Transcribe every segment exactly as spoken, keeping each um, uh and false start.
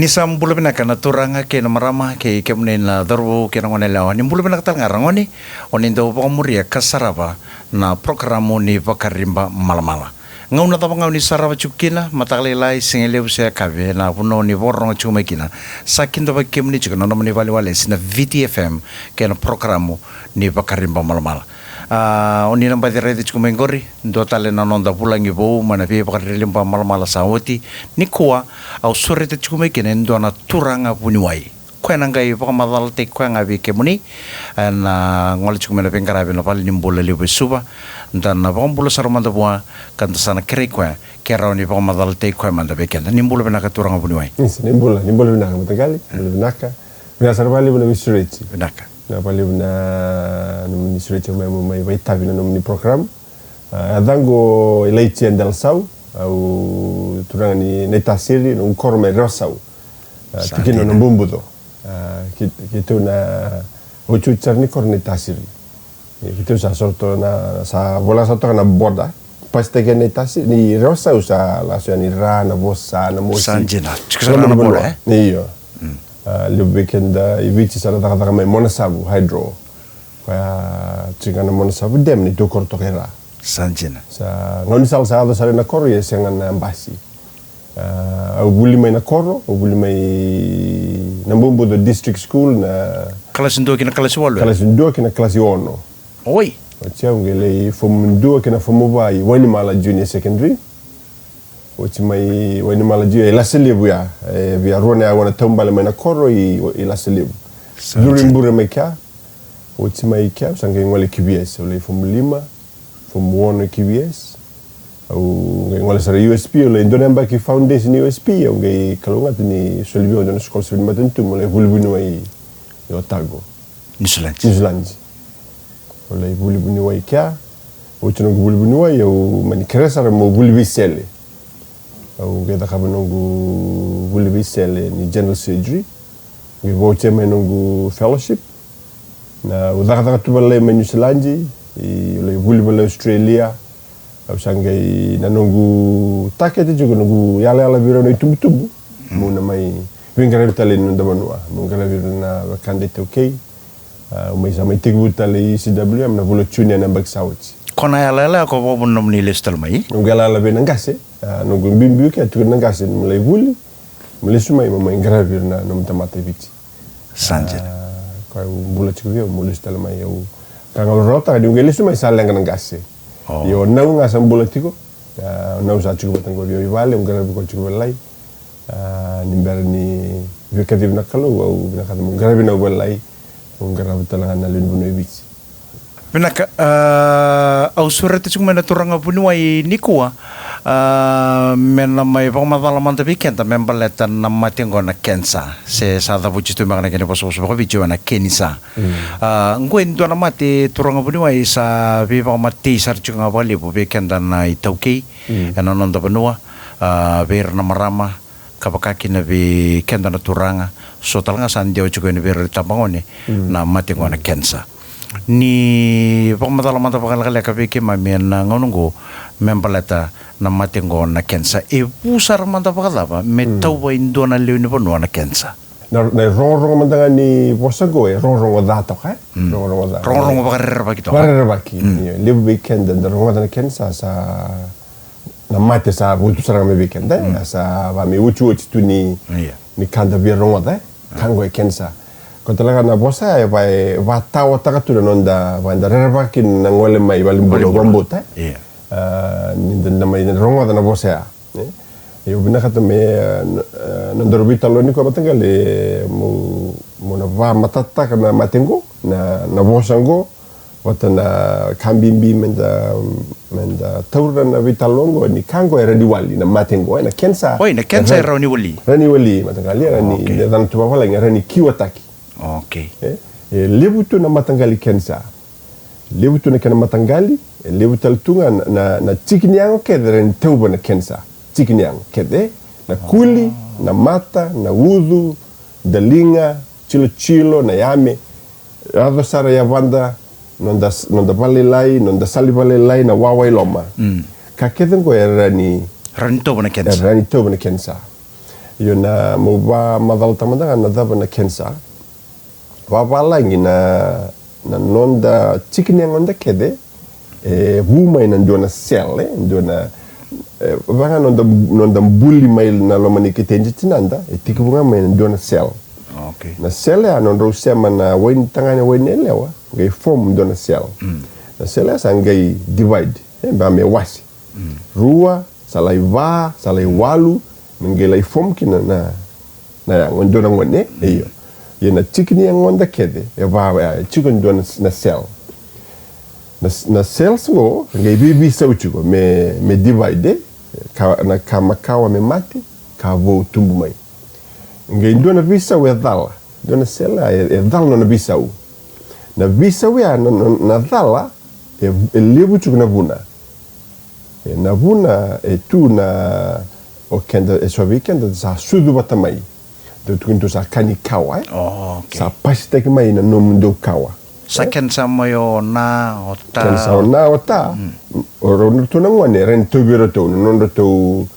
Ni sa bula vinaka na turaga kei na marama kei kemuni na cauravou kei na goneyalewa. Ni bula vinaka tale ga ragone, o ni dau vakamuria ka sarava na porokaramu ni Vakariba Malamala. Gauna cava ga o ni sarava tiko kina, mataka lailai, sigalevu se yakavi, ena vanua o ni vakarorogo tiko mai kina, sa kidavaki kemuni tiko na nomuni valeniwalesi na V T F M kei na porokaramu ni Vakariba Malamala. A, o ni na baci raica tiko mai qori, dua tale na noda vulagi vou mai na veivakaririba malamala sa oti. Nikua, au sureta tiko mai kina e dua na turaga vuniwai. Koya na qai vakamacalataki koya ga vei kemuni, ena gole tiko mai na veiqaravi ena valenibula levu e Suva. Da na vakabula sara mada vua, ka da sa na kerei koya ke rawa ni vakamacalataki koya mada vei keda. Ni bula vinaka turaga vuniwai. Isa, ni bula, ni bula vinaka mataqali, bula vinaka. Vinaka sara vakalevu na veisureti. Vinaka. Na vakalevu na nomuni sureti mai, mai vakaitavi na nomuni program. A, yacaqu o Ilaitia Delasau, au turaga ni Naitasiri, noqu koro mai Rewasau. A, tikina o Nabubuco. A, kei, keitou na otioti sara ni koro Naitasiri. E, keitou sa soro toka na, sa vola sa toka na border. Pasitaki e Naitasiri, ni Rewasau sa lasu yani Ra, Navosa, Namosi. Sa dina. Tiko sara na border, e? Io. A, levu vei keda i Viti sa na cakacaka mai Monasavu Hydro. Koya tiko ga na Monasavu Dam ni tu koro toka i Ra. Sa dina. Sa gaunisala sa yaco sara na koro ia sega na basi. A, au vuli mai na koro, au vuli mai Nabubuco District School na kalasi dua ki na kalasi walu, e? Kalasi dua ki na kalasi ono. Oi. Oti au qai lai fomu dua ki na fomu va i Wainimala Junior Secondary. Oti mai Wainimala Junior i Lasalevu ya. E via rua na aua na taubale mai na koro i, i Lasalevu. Sa dina. Curu i bure mai kea. Oti mai kea, au sa qai gole ki V S, au lai fomu lima, fomu ono ki V S. Au qai gole sara U S P, au lai dua na yabaki foundation U S P, au qai kalougata ni soli vei au dua na scholarship ni matanitu, au lai vuli vuniwai i Otago. Niusiladi. Niusiladi. Au lai vuli vuniwai kea, oti noqu vuli vuniwai, au mani kerea sara meu vuli veisele. Au qai cakava noqu vuli veisele ni general surgery. Qai voucher mai noqu fellowship. Na, au cakacaka tu vakalailai mai Niusiladi, i, au lai vuli vakalailai Australia. Au sa qai, na noqu target tiko, noqu yalayala vei rau na itubutubu. Mm. Meu na mai veiqaravi tale ena noda vanua. Meu qaravi ira na wekada iTaukei. A, au mai sa mai tekivu tale i C W M na vula o June ena yabaki sa oti. Ko na yalayala ya ko vakavuna nomuni lesu tale mai? Noqu yalayala vei na qase, a, noqu biubiu kea tiko na qase, meu lai vuli, meu lesu mai, meu mai qaravi ira na nomu tamata i Viti. Sa dina. A, koya au bula tiko vei au, meu lesu tale mai, au ka ga au rarawataka niu qai lesu mai sa leqa na qase. O. Ia o nau ga sa bula tiko, a, o nau sa tiko vata qo vei au i vale, au qaravi koya tiko vakalailai. A, ni bera ni veikacivi na Kalou, au vinakata meu qaravi nau vakalailai, meu qarava tale ga na lewe ni vanua i Viti. Vinaka, a, au sureta tiko mai na turaga vuniwai nikua, a, me na mai vakamacala mada vei keda me baleta na mate qo na kenisa, se sa cavuti tu beka na kena ivosavosa vakaViti ena kenisa. Mm. A, qo e dua na mate turaga vuniwai sa veivakamatei sara tiko ga vakalevu vei keda na iTaukei, mm, ena noda vanua, a, vei ira na marama, ka vaka kina vei keda na turaga, so tale ga sa dewa tiko yani vei ira na itabagone, mm, na mate qo na kenisa. Ni vakamacala mada vakalekaleka vei keimami ena gauna qo me baleta na mate qo na kenisa. E vu sara mada vakacava me, mm, tauva e dua na lewe ni vanua na kenisa? Na, na rogorogo mada ga ni vosa qo e rogorogo ca toka, e? Mm. Rogorogo ca. Rogorogo vakarerevaki toka. Vakarerevaki. Mm. Io, levu vei keda da rogoca na kenisa sa na mate sa vutu sara ga mai vei keda, mm, sa va me otioti tu ni, io, ni ka da via rogoca, e? Ka qo e kenisa. Ko tale ga na vosa e va, e vatawataka tu na noda, va da rerevaka kina na gole mai valenibula vakabauta, e? Io. A, ni da, da mai rogoca na vosa ya, e? Io, vinakata me, e, na, e, na daru veitalanoa nikua mataqali, e, mo, mo na vamatatataka na mate qo, na, na vosa qo, vata na ka bibi me da, me da taura na veitalanoa qo, ni ka qo e rawa ni wali, na mate qo, e, na kenisa. Oi, na kenisa e rawa ni wali. Rawa ni wali, mataqali, e rawa ni, okay, na yacana tu vavalagi, e rawa ni kiwataki. Okay. E, e levu tu na mataqali kenisa. Levu tu na kena mataqali, e levu tale tu ga na, na, na tiki ni yago kece e rawa ni tauva na kenisa. Tiki ni yago kece, na kuli, na mata, na ucu, daliga, tilotilo, na yame. Yaco sara i yavada, noda, noda valelailai, noda sala ni valelailai, na wawa i loma. Mm. Ka kece qo e rawa ni, rawa ni tauva na kenisa. E rawa ni tauva na kenisa. Io, na, mo vakamacalataka mada ga na cava na kenisa. Vavalagi na, na noda tiki ni yagoda kece, e vu mai na dua na cell, e, dua na, e, vaka ga noda, noda buli mai na loma ni kete i tinada, e tekivu ga mai na dua na cell. Okay. Na cell ya nodrau sema na wai ni tagane, wai ni yalewa, qai form dua na cell. Mm. Na cell ya sa qai divide, e, ba me wase. Mm. Rua, sa lai va, sa lai walu, me qai lai form kina na, na yago, dua na gone, e, io. Ia na tiki ni yagoda kece, e va, e, tiko dua na, na cell. Na, na cells qo, qai veiveisau tiko, me, me divide, e, ka, na ka makawa me mate, ka vou tubu mai. Qai dua na veisau e cala, dua na cell, e, e cala nona veisau. Na veisau ya, na, na, na cala, e, e levu tiko na vuna. E, na vuna e tu na, o keda, e so vei keda sa sucu vata mai. Dau tukuni tu sa ka ni kawa, e? Oh, okay. Sa pasitaki mai na nomudou kawa. Sa, e? Kenisa mai o na, o ta. Kenisa o na, o ta. Mm. O rau na ratou na gone, e rawa ni tauvi iratou, na nodratou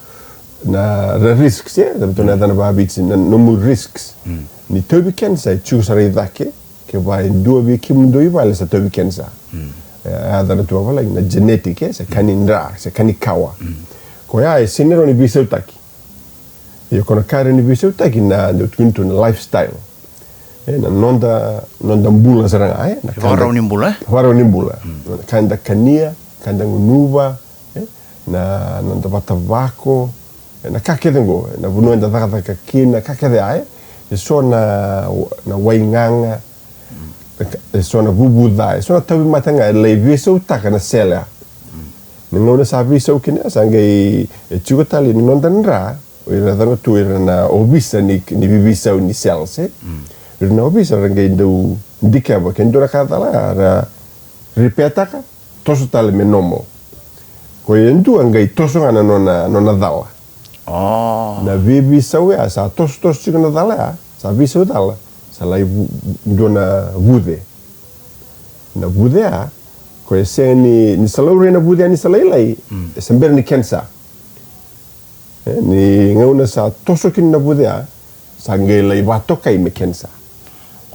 na, na risks, e? Ratou na, mm, yacana vaviti, na nomu risks. Mm. Ni tauvi kenisa, e tiko sara i cake, kevaka e dua vei kemudou i vale sa tauvi kenisa. Mm. E, a yacana tu vavalagi na genetic, e, se ka ni dra, se ka ni kawa. Mm. Koya e sega ni rawa ni veisautaki. Ia ko na ka e rawa ni veisautaki na, dau tukuni tu na lifestyle. E, na noda, noda bula sara ga, e, na ka da, vakarau ni bula, e? Vakarau ni bula. Mm. Ka da kania, ka da gunuva, e, na, na noda vatavako, e, na ka kece qo, e, na vanua eda cakacaka kina, ka kece ya, e. E so na, na waigaga, e, e so na vuvu ca, e so na tauvimate ga e lai veisautaka na cell ya. Na gauna sa veisau kina ya, sa qai, e, tiko tale ni noda dra, o ira na caka tu, ira na ovisa ni, ni veiveisau ni cells, e. Mm. Ira na ovisa ra qai dau dikeva ke dua na ka cala, ra repair-taka, toso tale me normal. Koya e dua qai toso ga na nona, nona cala. Oh. Na veiveisau ya, sa tosotoso tiko na cala ya, sa veisau cala, sa lai vu-, dua na vuce. Na vuce ya, koya e sega ni, ni sa laurai na vuce ya ni sa lailai, mm, e se bera ni kenisa. E, ni gauna sa toso kina na vuce ya, sa qai lai vakatokai me kenisa.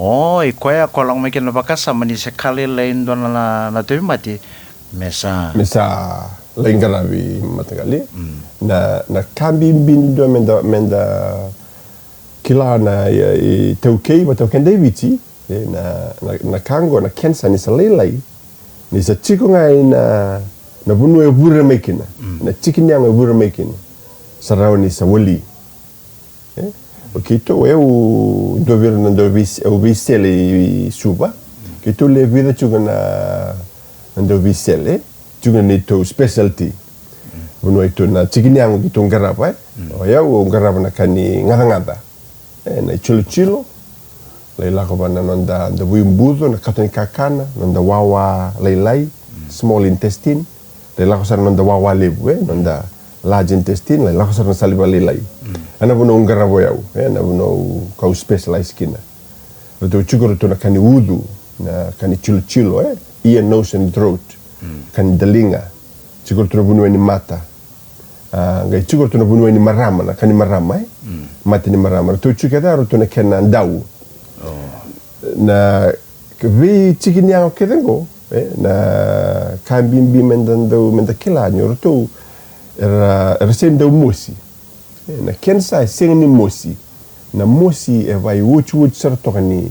O, i koya ko lako mai kina na vakasama ni se ka lailai e dua na, na, na tauvimate, me sa, me sa lai qaravi mataqali. Mm. Na, na ka bibi ni dua meda, meda kila na, e, iTaukei vata kei keda i Viti, e, na, na, na ka qo, na kenisa ni sa lailai, ni sa tiko ga ina, na vanua e vure mai kina, mm, na tiki ni yago e vure mai kina, sa rawa ni sa wali. E? O keitou, au dua vei ira na dau veis-, au veisele i Suva. Keitou le vica tiko na, na dau veisele, tiko na neitou specialty. Vanua e tu na tiki ni yago keitou qarava, e? Mm. O yau, au qarava na ka ni gacagaca. E, na itilotilo, lai lako vua na noda, noda vuibuco, na kato ni kakana, noda wawa lailai, mm, small intestine. Lai lako sara na noda wawa levu, e, noda large intestine, lai lako sara na saliva lailai. Mm. Ena vanua au qarava o yau, e, na vanua au, kau specialize kina. Ratou tiko ratou na ka ni ucu, na ka ni tilotilo, e, ear, nose and throat. Mm. Ka ni daliga. Tiko ratou na vanua ni mata. A, qai tiko ratou na vanua ni marama, na ka ni marama, e. Mm. Mata ni marama. Ratou tiko kece ratou na kena dau. Oh. Na veitiki ni yago kece qo, e, na ka bibi meda dau, meda kila ni o ratou era, era sega ni dau mosi. E, na kenisa e sega ni mosi. Na mosi e vaka e otioti sara toka ni,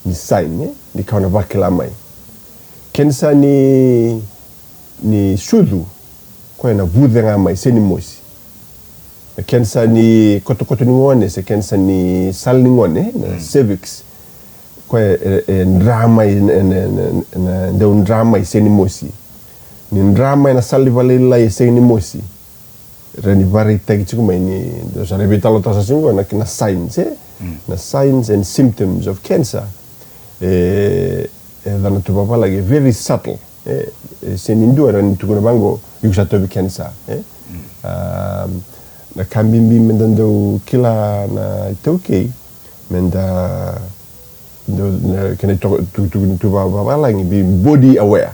ni sign, e, ni ka o na vakila mai. Kenisa ni, ni sucu, koya na vuce ga mai, sega ni mosi. Na kenisa ni kotokoto ni gone, se kenisa ni sala ni gone, na, mm, cervix. Koya e, e dra mai, e, e, e, e dau dra mai, sega ni mosi. Ni dra mai na saliva lailai, e sega ni mosi. Rawa ni vakaraitaki tiko mai ni, dou sa na veitalanoataka sara tiko qo na, na signs, e? Mm. Na signs and symptoms of cancer. E, e yacana tu vavalagi, very subtle. E, e sega ni dua e rawa ni tukuna vaqo, iko sa tauvi kenisa, e? Mm. A, na ka bibi meda dau kila na iTaukei, meda dau, na, kena itukutuku ni tu va-, vavalagi, be body aware.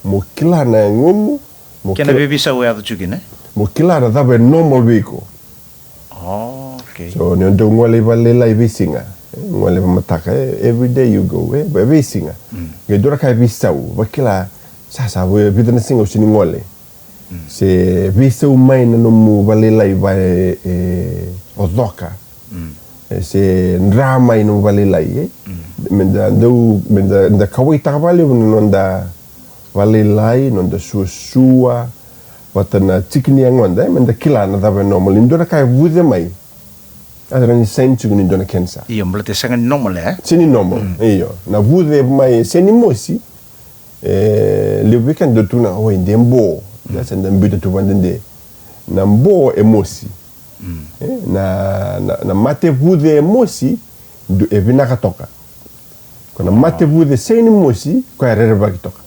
Mo kila na yagomu, mo kila, kena veiveisau e yaco tiko kina, e? Mo kila na cava e normal vei iko. Oh. Okay. So ni o dau gole i valelailai veisiga, e, gole vamataka, e, every day you go, e, va- veisiga. Qai dua na ka e veisau, vakila, sa, sa, vei- vica na siga au sega ni gole. Se veisau mai na nomu valelailai va e, e, o coka. E, se dra mai nomu valelailai, e. Me da dau, me da, da kauwaitaka vakalevu na noda valelailai, noda suasua, vata na tiki ni yagoda, e, me da kila na cava e normal. Ni dua na ka e vuce mai, a cava ni sign tiko ni dua na kenisa. Io, baleta e sega ni normal, e? Sega ni normal, io. Na vuce mai, e sega ni mosi, e, levu vei keda dau tukuna, oi, de bo. Da sa da biuta tu vadede. Na bo e mosi. E, na, na, na mate vuce e mosi, du- e vinaka toka. Ko na mate vuce sega ni mosi, koya e rerevaki toka.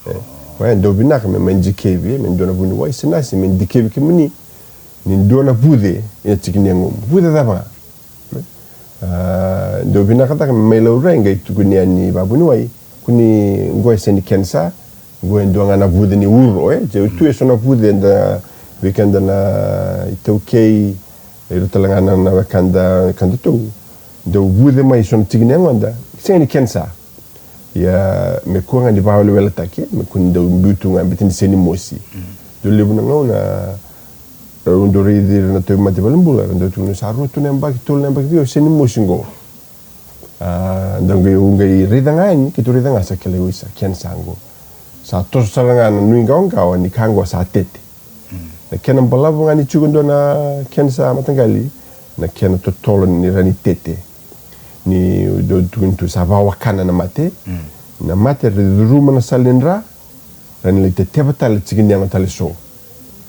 E, koya e dau vinaka me mai dikevi, e, me dua na vuniwai se nasi, me dikevi kemuni ni dua na vuce ena tiki ni yagomu. Vuce cava ga? E, a, dau vinaka cake me mai laurai, qai tukuni yani vavuniwai, kua ni, qo e sega ni kenisa, qo e dua ga na vuce ni uro, e. Dau tu e so na vuce da, vei keda na iTaukei, ira tale ga na, na wekada, wekadatou, dau vuce mai so na tiki ni yagoda, sega ni kenisa. Ia me kua ga ni vakaweleweletaki, me kua ni dau biu tu ga baleta ni sega ni mosi. Dau levu na gauna, au dau raici ira na tauvimate valenibula, era dau tukuna sa rua tu na yabaki, tolu na yabaki vei au, sega ni mosi qo. A, dau qai, au qai raica ga yani, keitou raica ga sa kilai, oi, sa kenisa qo. Sa toso sara ga na nuiqawaqawa ni ka qo sa tete. Na kena balavu ga ni tiko dua na kenisa, mataqali, na kena totolo ni rawa ni tete. Ni dau tukuni tu sa vakawakana na mate. Na mate e rawa ni curuma na sala ni dra, rawa ni lai teteva tale tiki ni yago tale so.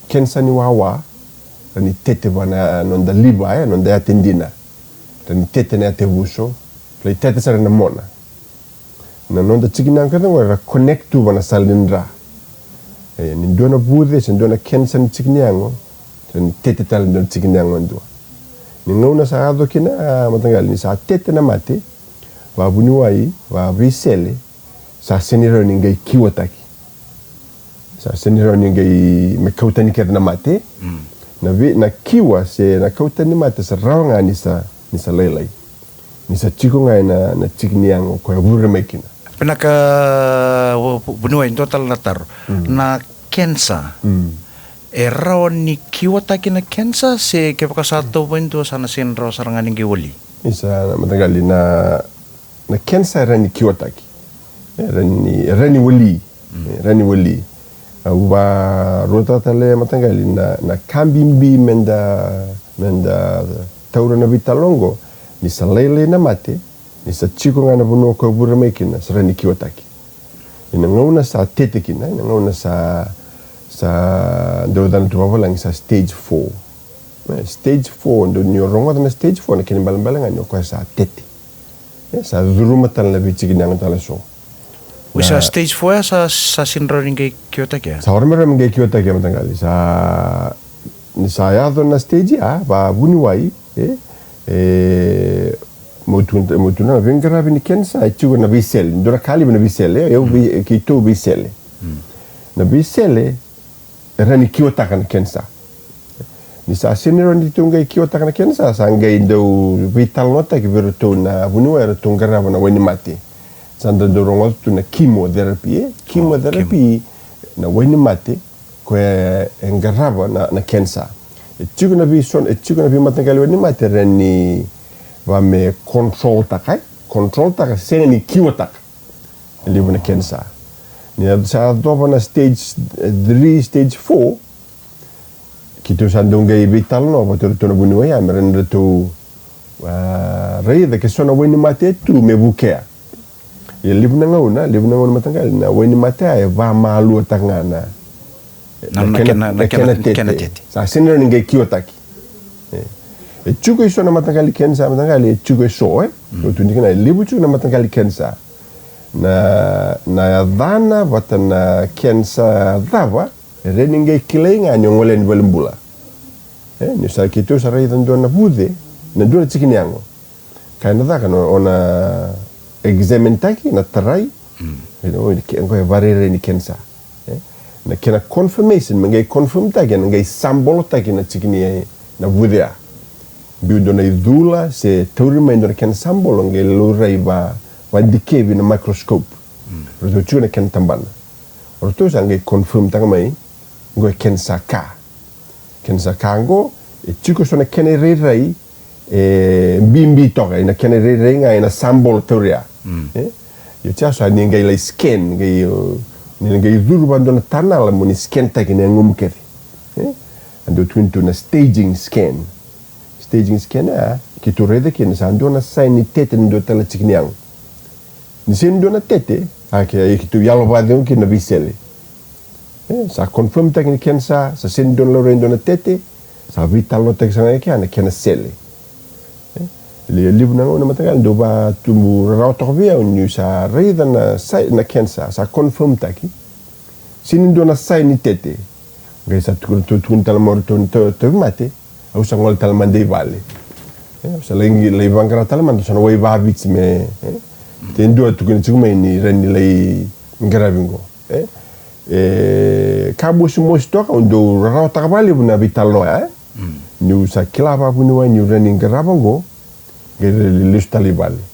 Kenisa ni wawa, rawa ni tete va na noda liva, e, noda yatedina. Rawa ni tete na yatevuso, lai tete sara na mona. Na noda tiki ni yago kece qo era connect tu va na sala ni dra. E, ni dua na vuce se dua na kenisa ni tiki ni yago, rawa ni tete tale dua na tiki ni yago e dua. Ni gauna sa yaco kina, a, mataqali, ni sa tete na mate, vavuniwai, vaveisele, sa sega ni rawa ni qai kiwataki. Sa sega ni rawa ni qai me kau tani kece na mate. Na vei, na kiwa se na kau tani mate sa rawa ga ni sa, ni sa lailai. Ni sa tiko ga ena, na tiki ni yago koya e vure mai kina. Vinaka, vu- vu- vuniwai, dua tale na taro. Na kenisa. E rawa ni kiwataki na kenisa se kevaka sa tauva e dua sa na sega ni rawa sara ga ni qai wali? Isa, na mataqali, na, na kenisa e rawa ni kiwataki. E rawa ni, e rawa ni wali. E rawa ni wali. Au vakarota tale, mataqali, na, na ka bibi meda, meda taura na veitalanoa qo, ni sa lailai na mate, ni sa tiko ga na vanua koya e vure mai kina, sa rawa ni kiwataki. Ia na gauna sa tete kina, ia na gauna sa, sa dau cana tu vavalagi sa stage four. E, stage four, dau ni o rogoca na stage four, na kena ibalebale ga ni o koya sa tete. E, sa curuma tale na veitiki ni yago tale so. Oi, sa stage four ya sa, sa sega ni rawa ni qai kiwataki ya? Sa ora me rawa me qai kiwataki ya, mataqali. Sa, ni sa yaco na stage ya, vavuniwai, e, e, meu tu, meu tu na veiqaravi ni kenisa, e tiko na veisele, dua na ka levu na veisele, e, au vei, keitou veisele. Na veisele, e rawa ni kiwataka na kenisa. Ni sa sega ni rawa ni tou qai kiwataka na kenisa, sa qai dau veitalanoataki vei iratou na vuniwai eratou qarava na wainimate. Sa da dau rogoca tu na chemotherapy, e? Chemotherapy, na wainimate, koya e qarava na, na kenisa. E tiko na vei so, e tiko na veimataqali wainimate, e rawa ni va me control taka, e? Control taka, sega ni kiwataka. E levu na kenisa. Ni sa yacova na stage, e, three, stage four, keitou sa dau qai veitalanoa vata iratou na vuniwai ya, me rawa ni ratou, a, raica ke so na wainimate e tu me vukea. Ia levu na gauna, levu na gauna, mataqali, na wainimate ya e vamaluataka ga na, na, na kena, na kena tete. Sa sega ni rawa ni qai kiwataki. E. E tiko e so na mataqali kenisa, mataqali, e tiko e so, e? Au tukuna kina, e levu tiko na mataqali kenisa. Na, na yacana vata na kenisa cava, e rawa ni qai kilai ga ni o gole yani valenibula. E, ni sa keitou sa raica dua na vuce, na dua na tiki ni yago. Ka ena caka, o na examine taki, na tarai. Ena, o, qo e vakarairai ni kenisa. E? Na kena confirmation, me qai confirm taki, ena qai sabolotaki na tiki ni, na vuce ya. Biu dua na icula se tauri mai dua na kena sabolo, qai laurai va, vadikevi na microscope. Ratou tiko na kena tabana. Ratou sa qai confirm taka mai, qo e kenisa ka. Kenisa ka qo, e tiko so na kena irairai, e bibi toka, ena kena irairai ga, ena sabolo tauria. E? Io, tia so ni qai lai scan, qai, o, ni qai curu vadua na tanala mo ni scan taki na yagomu kece. E? A dau tukuni tu na staging scan. Staging scan, a, keitou raica kina, sa dua na sign ni tete ni dua tale tiki ni yago. Ni sega ni dua na tete, a, ke, a, keitou yalo vacegu kina na veisele. E, sa confirm taki ni kenisa, sa sega ni dua na laurai dua na tete, sa veitalanoataki sara ga kea na kena sele. E, le, levu na gauna mataqali, dau vatubu rarawa toka vei au, niu sa raica na sign, na kenisa, sa confirm taki. Sega ni dua na sign ni tete. Qai sa tukuni, tu, tukuni tale mai o ratou na tau, tauvimate. Au sa gole tale mada i vale. E, au sa lai, lai vaqara tale mada, sa na wai vaviti me, e, te dua tukuni tiko mai ni rawa ni lai qaravi qo. E, e, ka mosimosi toka, au dau rarawataka vakalevu na veitalanoa, e. Niu sa kila vakavuniwai niu rawa ni qarava qo, qai lesu tale i vale.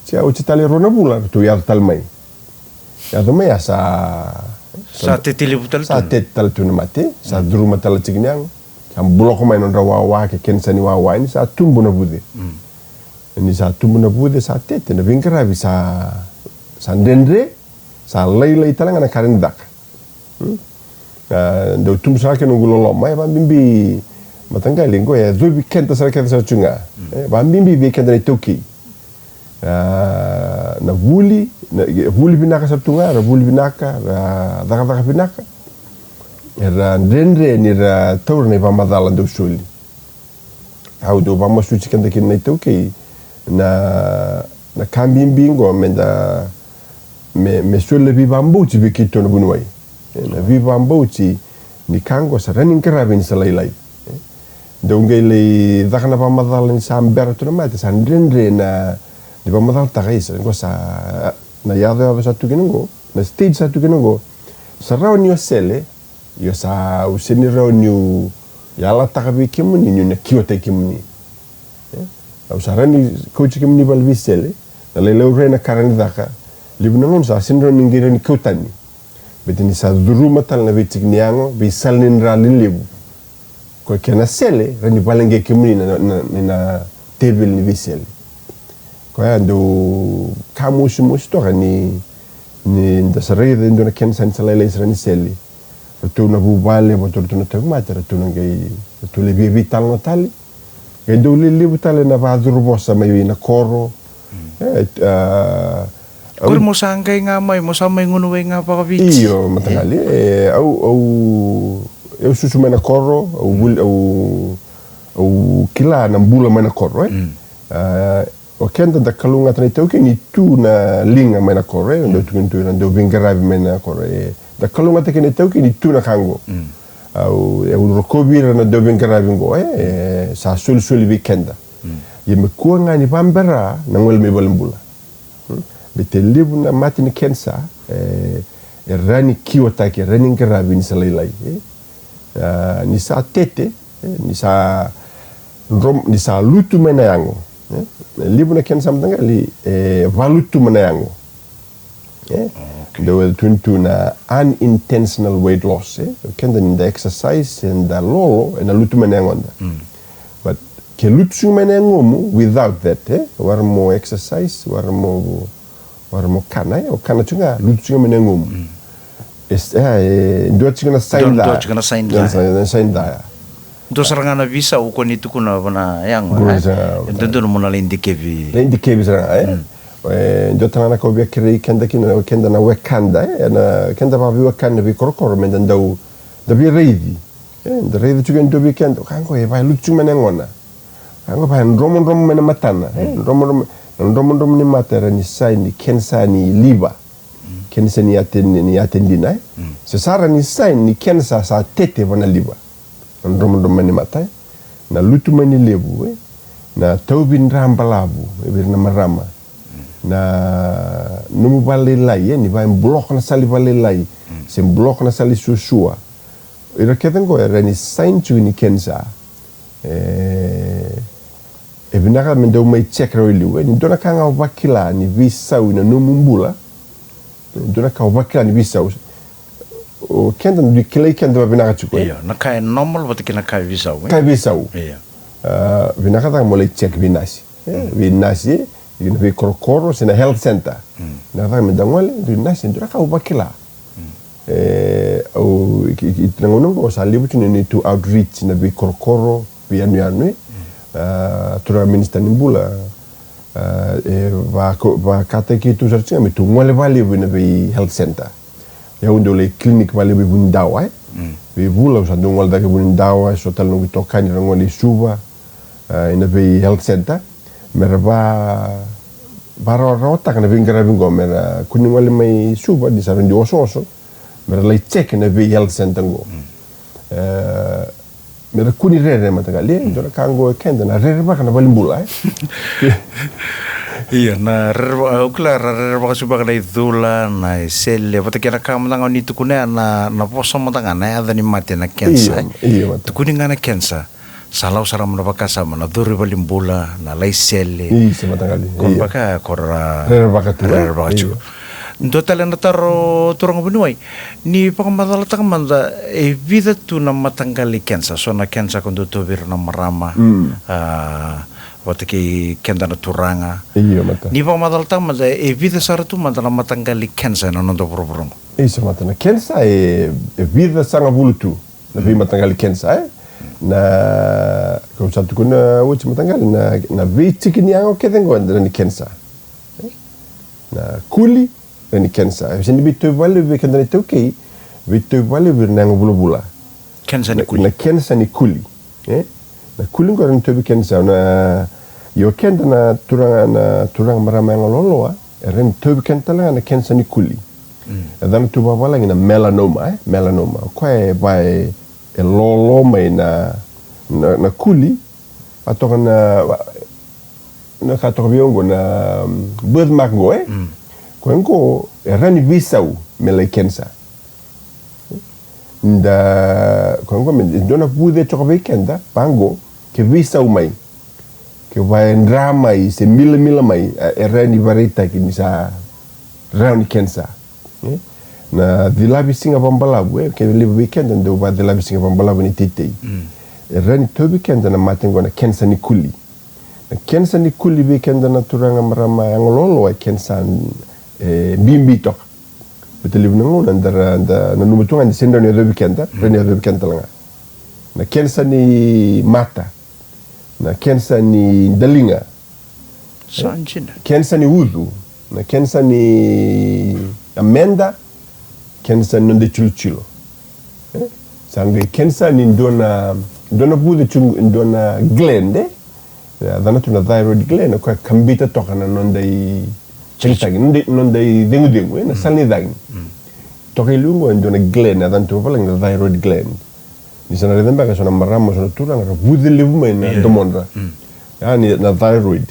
Tia, oti tale e rua na vula, ratou yaco tale mai. Yaco mai, a sa, sa tete levu tale, sa tu, tete tale tu na mate, sa curuma tale tiki ni yago. Sa block mai nodra wawa, ke kenisa ni wawa, ni sa tubu na vuce. Ni sa tubu na vuce, sa tete, na veiqaravi sa, sa dredre, sa lailai tale ga na kara ni caka. A, dau tubu sara kina noqu loloma, e, vabibi, mataqali, qo e yacovi keda sara kece sara tu ga. E, vabibi vei keda na iTaukei. A, na vuli, na, vuli vinaka sara tu ga, ra vuli vinaka, ra cakacaka vinaka. Era dredre ni ra taura na ivakamacala dau soli. Au dau vakamasuti keda kina na iTaukei, na, na ka bibi qo, meda, me, me soli na veivakabauti vei keitou na vuniwai. E, na veivakabauti ni ka qo sa rawa ni qaravi ni sa lailai. E, dau qai lai caka na vakamacala ni sa bera tu na mate, sa dredre na, ni vakamacalataka, isa, qo sa, na yacoyaco sa tu kina qo, na stage sa tu kina qo, sa rawa ni o sele, io sa, au sega ni rawa niu yalataka vei kemuni niu na kiwataki kemuni. E? Au sa rawa ni kauti kemuni vale veisele, na lai laurai na kara ni caka, levu na gauna sa sega ni rawa ni qai rawa ni kau tani. Baleta ni sa curuma tale na veitiki ni yago, veisala ni dra lelevu. Ko kena sele, rawa ni vale qai kemuni na, na, na, na teveli ni veisele. Koya dau ka mosimosi toka ni, ni da sa raica e dua na kenisa ni sa lailai sara ni sele. Ratou na vuvale, vata ratou na tauvimate, ratou na qai, ratou lai via veitalanoa tale. Qai dau lelevu tale na vakacuruvosa mai na koro. E, a, qori au mo sa qai ga mai, mo sa mai gunu wai ga vakaviti. Io, mataqali. E, au, au, au susu mai na koro, au vuli, au, au kila na bula mai na koro, e. A, O keda da kalougata na iTaukei ni tu na liga mai na koro, e, na dau tukuni tu, na dau veiqaravi mai na koro, e. Da kalougata kina na iTaukei ni tu na ka qo. Au, e, au rokovi ira na dau veiqaravi qo, e, e, sa solisoli vei keda. Ia me kua ga ni vabera na gole mai valenibula. Baleta e levu na mate ni kenisa, e, e rawa ni kiwataki, e rawa ni qaravi ni sa lailai, e. A, ni sa tete, e, ni sa drom-, ni sa lutu mai na yago, e. E levu na kenisa mataqali, e, valutu mai na yago. E? Dau tukuni tu na unintentional weight loss, e? Keda ni da exercise, e da lolo, e na lutu mai na yagoda. But ke lutu tiko mai na yagomu without that, e? Wara mo exercise, wara mo, wara mo kana, e? O kana tiko ga, lutu tiko mai na yagomu. E, e, e dua tiko na sign ca. Dua tiko na sign ca. Dua sara ga na veisau o kua ni tukuna vua na yago, e? E dodonu mo na lai dikevi. Lai dikevi sara ga, e? E dua tale ga na ka au via kerei keda kina, keda na wekada, e? Na, keda vakaveiwekani na veikorokoro, me da dau, da via raici. E, da raici tiko e dua vei keda, ka qo e vakalutu tiko mai na yagona. Ka qo e vakadromodromo mai na matana, e? Dromodromo, na dromodromo ni mata era ni sign ni kenisa ni liva. Kenisa ni yate, ni yate dina, e? Se sa ra ni sign ni kenisa sa tete va na liva. Na dromodromo mai ni mata, e? Na lutu mai ni levu, e? Na tauvi dra balavu, e, vei ira na marama. Na nomu valelailai, e? Ni vaka e block na sala i valelailai. Se block na sala i suasua. Ira kece qo era ni sign tiko ni kenisa. E, e vinaka me dau mai check rawa i liu, e, ni dua na ka ga o vakila ni veisau ina nomu bula. Dua na ka o vakila ni veisau. O keda dui kilai keda vavinaka tiko, e? Io, na ka e normal vata kei na ka e veisau, e? Ka e veisau. Io. A, vinaka caka mo lai check vei nasi. E, vei nasi, e, ina veikorokoro, se na health center. Mm. Vinaka caka me da gole, dui nasi, dua na ka o vakila. Mm. E, au, i, i, i, na gauna oqo sa levu tu na neitou outreach na veikorokoro, veiyanuyanu, e. Mm. A, turaga minisita ni bula, a, e, vaka, vakataki keitou sara tiko ga me tou gole vakalevu ina vei health center. Ia au dau lai clinic vakalevu i Vunidawa, e. Mm. Veivula au sa dau gole cake i Vunidawa, e so tale noqu itokani ra gole i Suva, a, ina vei health center. Me ra va, varawarawataka na veiqaravi oqo, me ra kua ni gole mai Suva, ni sa rui osooso. Me ra lai check na vei health center oqo. Mm. E, me ra kua ni rere, mataqali, e, dua na ka oqo e keda na rerevaka na valenibula, e? Io, na rereva-, au kila ra rerevaka tiko beka na icula, na isele, vata kei na ka mada ga o ni tukuna ya, na, na vosa mada ga, na yaca ni mate, na cancer, io, e? Io, mada. Tukuni ga na cancer. Sa lau sara mai na vakasama, na curu i valenibula, na lai sele. Isa, mataqali. Ko na, io, vaka ko ra rerevaka tu, e? Rerevaka tu. Io. Dua tale na taro, turaga vuniwai. Ni vakamacalataka mada, e vica tu na mataqali cancer. So na cancer ko dau tauvi ira na marama. Mm. A, vata kei keda na turaga. Io, mada. Ni vakamacalataka mada, e vica sara tu mada na mataqali cancer ena noda vuravura oqo. Isa, mada, na cancer e, e vica sagavulu tu na veimataqali cancer, e? Na, kau sa tukuna oti, mataqali, na, na veitiki ni yago kece oqo e dua na cancer. E? Na kuli, e dua na cancer. E sega ni veitauvi vakalevu vei keda na iTaukei, veitauvi vakalevu vei ira na yago vulavula. Cancer ni kuli. Na, na cancer ni kuli. E? Na kuli oqo e rawa ni tauvi cancer, na, io, keda na turaga, na turaga, marama yago loaloa, e rawa ni tauvi keda tale ga na cancer ni kuli. Mm. E yacana tu vakavalagi na melanoma, e? Melanoma. O koya e va e, e lolo mai na, na, na kuli, a toka na, na ka toka vei au oqo na, mm, birthmark oqo, e? Mm. Koya oqo e rawa ni veisau me lai cancer. Da, koya oqo me, e dua na vuce toka vei keda vaqo, ke veisau mai, ke va e dra mai se milamila mai, e, e rawa ni vakaraitaki ni sa rawa ni cancer. E? Na cilavi siga vakabalavu, e, ke levu vei keda dau vacilavi siga vakabalavu ni teitei. Mm. E rawa ni tauvi keda na mate oqo na cancer ni kuli. Na cancer ni kuli vei keda na turaga, marama yago loaloa e cancer, e, bibi toka. Baleta levu na gauna da ra, da nanuma tu ga ni sega ni rawa ni yacovi keda, rawa ni yacovi keda tale ga. Na cancer ni mata, na cancer ni daliga, sa dina, cancer ni ucu, na cancer ni ameda, cancer ni noda itilotilo. E? Sa qai cancer ni dua na, dua na vuce tu, dua na gland, e? E yacana tu na thyroid gland, o koya e kabita toka na noda i, tagitagi, noda i, noda icegucegu, e? Na sala ni cagi. Mm. Toka i liu oqo e dua na gland, e yacana tu vakavalagi na thyroid gland. Ni sa na raica beka e so na marama, so na turaga, ra vuce levu mai na domodra. Mm. Ya ni na thyroid.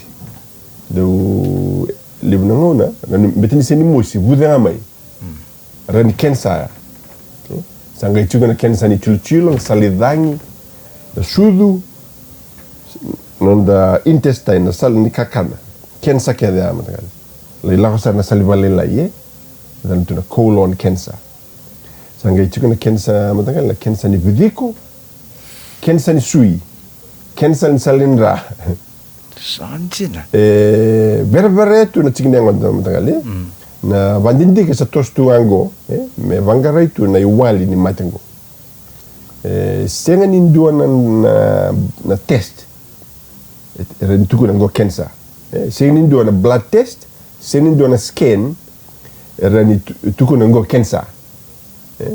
Dau levu na gauna, na, bete ni sega ni mosi, vuce ga mai. Mm. Rawa ni cancer ya. Sa qai tiko na cancer ni tilotilo, na sala ni cagi, na sucu, noda intestine, na sala ni kakana. Cancer kece ya, mataqali. Lai lako sara na sala ni valelailai, e? Yacana tu na colon cancer. Sa qai tiko na cancer, mataqali, na cancer ni viciko, cancer ni sui, cancer ni sala ni dra. Sa dina. E, verevere tu na tiki ni yagoda, mataqali. Mm. Na vakadidike sa toso tu ga oqo, e, me vaqarai tu na iwali ni mate oqo. E, sega ni dua na, na, na test e, e rawa ni tukuna oqo cancer. E, sega ni dua na blood test, sega ni dua na scan e rawa ni tu-, tukuna oqo cancer. E,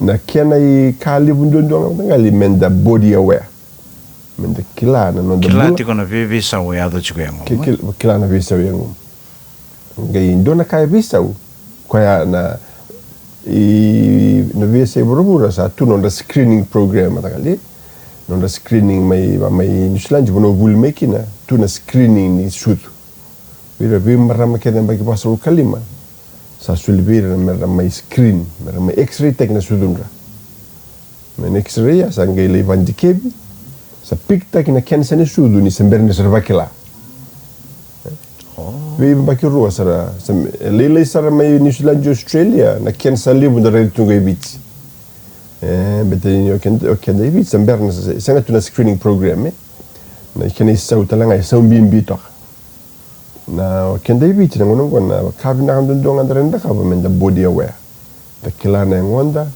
na kena ika levu duadua ga, mataqali, me da body aware. Me da kila na noda bula. Kila tiko na veiveisau e yaco tiko e yagomu. Ki-, kil-, kila na veisau e yagomu. Qai dua na ka e veisau, koya na, i, na veiyasai vuravura sa tu nodra screening program, mataqali. Nodra screening mai, mai Niusiladi, vanua vuli mai kina, tu na screening ni sucu. Vei ira veimarama kece yabaki vasagavulu ka lima, sa soli vei ira me ra mai screen, me ra mai x-ray taki na sucudra. Me na x-ray ya sa qai lai vadikevi, Sa pikitaki na kenisa ni sucu ni se bera ni sa ra vakila. Veiyabaki rua sara, sa lailai sara mai Niusiladi, Australia, na kenisa levu da raica tu ga i Viti. E, beta ni o keda, o keda i Viti sa bera na, sega tu na screening program, e. Na kena isau tale ga e sau bibi toka. Na o keda i Viti na gauna oqo na ka vinaka duadua ga da rawa ni da cakava me da body aware. Da kila na yagoda,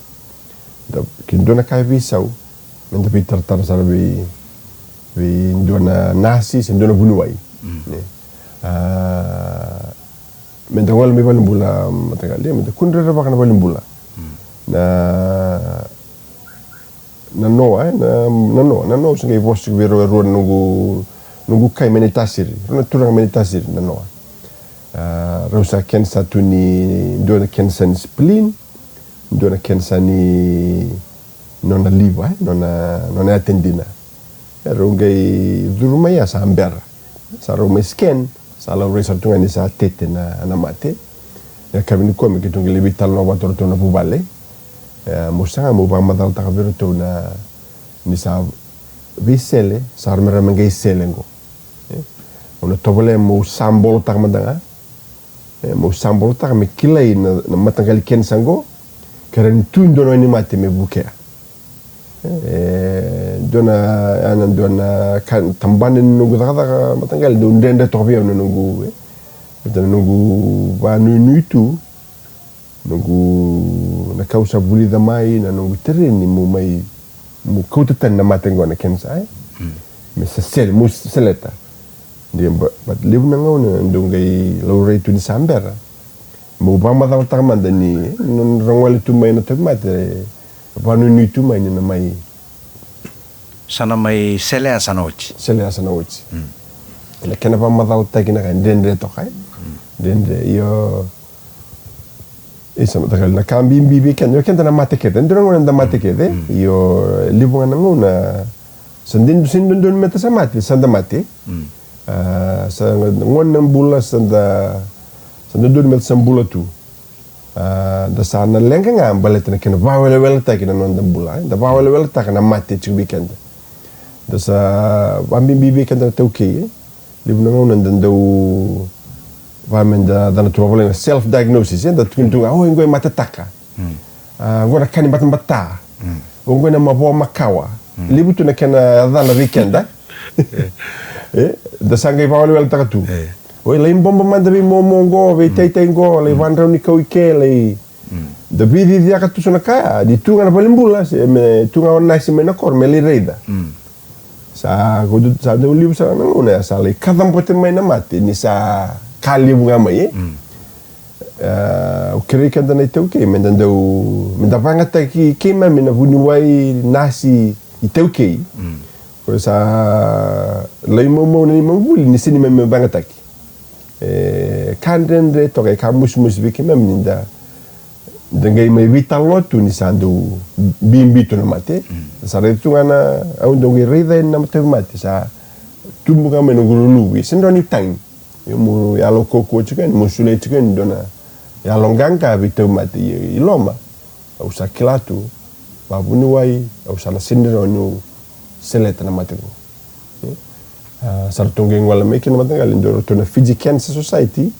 da, ke dua na ka e veisau, me da veitaratara sara vei, vei dua na nasi se dua na vuniwai. Ne? A, me da gole mai valenibula mataqali, me da kudrerevaka na valenibula. Na, na noa, e, na, na noa, na noa, au sa qai vosa tiko vei rau e rua na noqu, noqu kai mai Naitasiri, rua na turaga mai Naitasiri, na noa. A, rau sa kenisa tu ni, dua na kenisa ni spleen, dua na kenisa ni nona liver, e, nona, nona yatedina. E, rau qai curu mai ya sa bera. Sa rau mai scan, sa laurai sara tu ga ni sa tete na, na mate. E, ka vei ni koya me keitou qai lai veitalanoa vata ratou na vuvale. E, mo saga mo vakamacalataka vei ratou na, ni sa veisele, sa rau me ra me qai sele oqo. E, au na tovolea mo sabolotaka mada ga. E, mo sabolotaka me kilai na, na mataqali kenisa oqo, ke rawa ni tu e dua na wai ni mate me vukea. E, dua na, a, na dua na ka, tabana ni noqu cakacaka mataqali, dau dredre toka vei au na noqu, e, na noqu vanuinui tu, noqu, na ka au sa vulica mai, na noqu tereni, mo mai, mo kauta tani na mate oqo na kenisa, e? Mm. Me sa sele, mo seleta. Dia, ba, but levu na gauna dau qai laurai tu ni sa bera. Mo vakamacalataka mada ni, na, na ra gole tu mai na tauvimate, vanuinui tu mai ni na mai. Sa na mai sele ya sa na oti. Sele ya sa na oti. Mm. Na kena vakamacalataki na ka, dredre toka, e? Mm. Dredre, io. E sa mataqali na ka bibi vei keda, io keda na mate kece, dua na gauna da mate kece, io, levu ga na gauna, sa dinu, sa dodonu me da sa mate, sa da mate. Mm. A, sa gauna na bula, sa da, sa dodonu me da sa bula tu. A, da sa na leqa ga, baleta na kena vakaweleweletaki na noda bula, e? Da vakaweleweletaka na mate tiko vei keda. Da sa, vabibi vei keda na taukei, e? Levu na gauna da dau, va me da, da na tu vavalagi na self diagnosis, e? Da tukuna tu ga, o, oqo e matetaka. Mm. A, oqo na ka ni batabata. Mm. Oqo na mavoa makawa. Mm. Levu tu na kena yacana vei keda. E, da sa qai vakaweleweletaka tu. E. O, lai bobo mada vei momo oqo, vei taitai oqo, lai vadrau ni kau i ke, lai. Mm. Da veiciciyaka tu so na ka ya, ni tu ga na valenibula, se me tu ga o nasi mai na koro, me lai raica. Mm. Sa, ko du-, sa dau levu sara na gauna ya, sa lai kacabote mai na mate, ni sa ka levu ga mai, e? Mm. E, au kerei keda na iTaukei, me da dau, me da vayagataki keimami na vuniwai nasi iTaukei. Mm. Ko sa lai maumau na neimami vuli, ni sega ni neimami vayagataki. E, ka dredre toka, e ka mosimosi vei keimami ni da, da qai mai veitalanoa tu ni sa dau bibi tu na mate. Mm. Sa raica tu ga na, au dau qai raica yani na tauvimate, sa tubu ga mai noqu luluvu, e sega ni rawa ni tagi. Io, mo yalo kaukaua tiko yani, mo solia tiko yani dua na yalo qaqa vei tauvimate i, i loma. Au sa kila tu, vavuniwai, au sa na sega ni rawa niu seleta na mate qo. E? A, sa ratou qai gole mai kina mataqali, dua ratou na Fiji Cancer Society,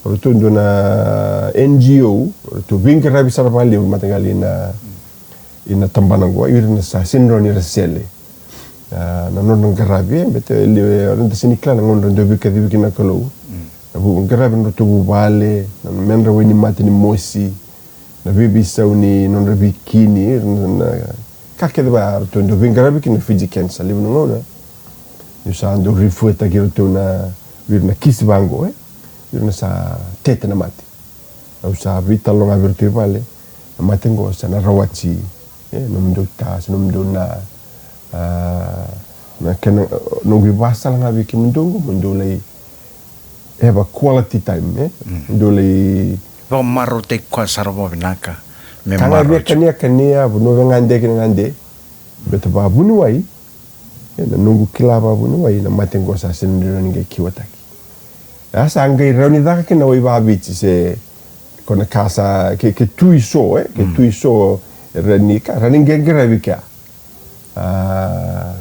ratou dua na N G O, ratou veiqaravi sara vakalevu mataqali na, ina tabana qo, ira na sa sega ni rawa ni ra sele. A, na nodra qaravi, e, bete, e, eda sega ni kila na gauna dau veikacivi kina na Kalou. Mm. Na vu-, qaravi na nodratou vuvale, na, na medra wainimate ni mosi, na veiveisau ni nodra veikini, na, na ka kece va ratou dau veiqaravi kina na Fiji Cancer, levu na gauna. Niu sa dau refer-taki iratou na, vei ira na kisi vaqo, e? Vei ira na sa tete na mate. Au sa veitalanoa ga vei iratou i vale, na mate qo sa na rawati, e, nomudou ta, se nomudou na, a, na kena, noqu ivakasala ga vei kemudou qo, mo dou lai have a quality time, e? Mm. Dou lai vakamarautaki koya sara vakavinaka. Me ka ga marautaki. Via kania, kania, vanua via gade kina, gade. Beta vavuniwai, e, na noqu kila vavuniwai, na mate qo sa sega ni rawa ni qai kiwataki. A sa qai rawa ni caka kina na wai vaviti se ko na ka sa, ke, ke tu i so, e, ke tu i so, e rawa ni ka, rawa ni qai qaravi kea. A,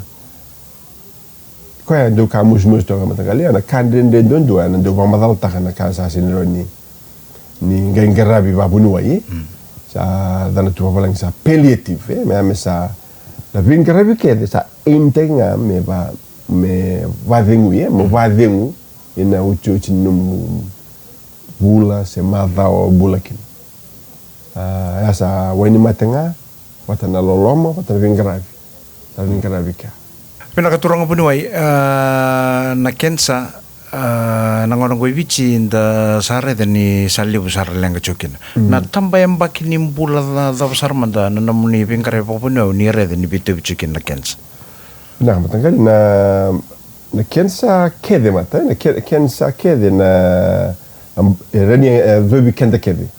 Koya e dau ka mosimosi toka, mataqali, ia na ka dredre duadua ena dau vakamacalataka na ka sa sega ni rawa ni, ni qai qaravi vakavuniwai, e? Sa cana tu vavalagi sa palliative, e? Me, me sa na veiqaravi kece sa aim-taki ga me va, me vacegui, e? Mo vacegu ina iotioti ni nomu vula se macawa o bula kina. A, ia sa wainimate ga vata na loloma, vata na veiqaravi. Sa veiqaravi kea. Vinaka turaga vuniwai, a, na kenisa, a, na gauna qo i Viti da sa raica ni sa levu sara, leqa tiko kina. Na taba yabaki ni bula ca, cava sara mada na nomuni veiqaravi vakavuniwai ni raica ni veitauvi tiko kina na kenisa? Vinaka, mataqali, na, na kenisa kece, mata, na ke, kenisa kece na, am, e rawa ni, e, yacovi keda kece.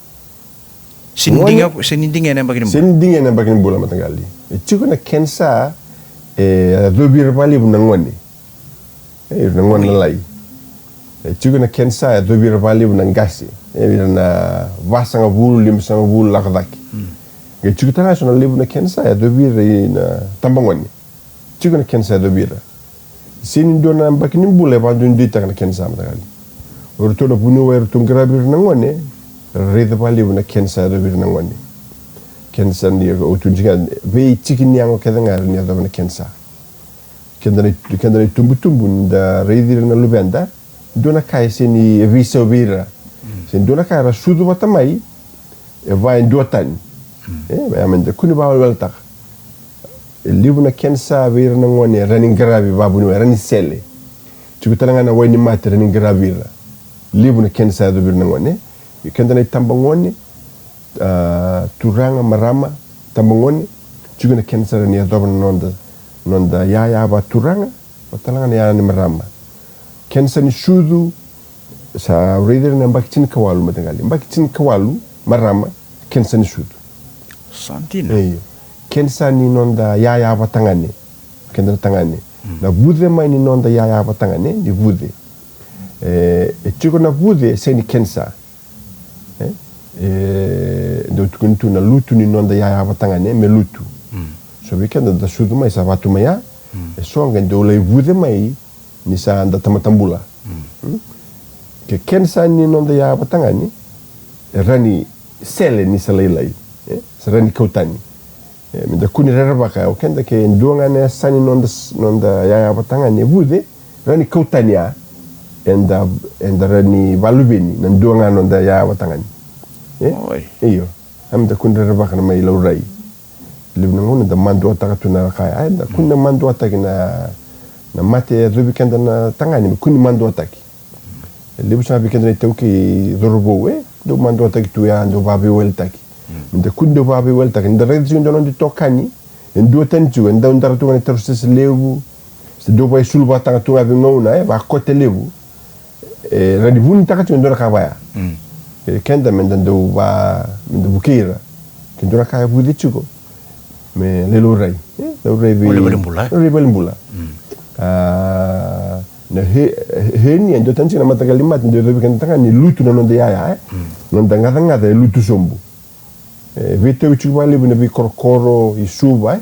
Se ni digia, se ni digia ena yabaki ni bula. Se ni digia ena yabaki ni bula, mataqali. E tiko na kenisa e yacovi ira vakalevu na gone. E, ira na gone lalai. E tiko na kenisa e yacovi ira vakalevu na qase. E, ira na vasagavulu, limasagavulu lako cake. Qai tiko tale ga so na levu na kenisa e yacovi ira na tabagone. Tiko na kenisa e yacovi ira. Se ni dua na yabaki ni bula e vakaduiduitaka na kenisa, mataqali. O iratou na vuniwai, o iratou qaravi ira na gone, raica vakalevu na kenisa e yacovi ira na gone. Kenisa ni, o tukuna tiko ga, veitiki ni yago kece ga e rawa ni yacova na kenisa. Keda na, keda na itubutubu, ni da raici ira na luveda, dua na ka e sega ni veisau vei ira. Se dua na ka era sucu vata mai, e va e duatani. E, e, meda kua ni vakaweleweletaka. E levu na kenisa vei ira na gone e rawa ni qaravi vakavuniwai, e rawa ni sele. Tiko tale ga na wainimate e rawa ni qaravi ira. Levu na kenisa e yacovi ira na gone. Ia keda na itabagone, a, turaga, marama, tabagone, tiko na kenisa e rawa ni yacova na noda, noda yaya vakaturaga, vata tale ga na yaya ni marama. Kenisa ni sucu, sa raici ira na yabaki tinikawalu, mataqali. Yabaki tinikawalu, marama, kenisa ni sucu. Sa dina. Io. Kenisa ni noda yaya vakatagane. Keda na tagane. Na vuce mai ni noda yaya vakatagane, ni vuce. E, e tiko na vuce e sega ni kenisa. E, e dau tukuni tu na lutu ni noda yaya vakatagane me lutu. So vei keda da sucu mai sa vatu mai ya. E so qai dau lai vuce mai ni sa da tamata bula. Ke kenisa ni noda yaya vakatagane, e rawa ni sele ni sa lailai. E, sa rawa ni kau tani. E, meda kua ni rerevaka, o keda ke dua ga na yasa ni noda, noda yaya vakatagane e vuce, rawa ni kau tani ya, eda, eda rawa ni vakaluveni na dua ga noda yaya vakatagane. E? Oi. Io. A, meda kua ni rerevaka na mai laurai. Levu na gauna da maduataka tu na ka ya, e, da kua ni maduataki na, na mate e yacovi keda na tagane, me kua ni maduataki. E levu sara vei keda na iTaukei, cauravou, e dau maduataki tu ya, dau vakaveiwaletaki. Meda kua ni dau vakaveiwaletaki, ni da raica tiko e dua na noda itokani e duatani tiko, e dau dara tu ga na tarusese levu, se dau vakaisulu vakataga tu ga vei gauna, e, vakakote levu. E rawa ni vunitaka tiko e dua na ka vaya. E, keda meda dau va, meda vukei ira. Ke dua na ka e vuce tiko, me lai laurai. E, laurai vei, laurai valenibula, e? Laurai valenibula. A, na he, hernia, e duatani tiko na mataqali mate e dau yacovi keda tagane ni lutu na noda yaya, e? Noda gacagaca e lutu sobu. E veitauvi tiko vakalevu ena veikorokoro i Suva, e?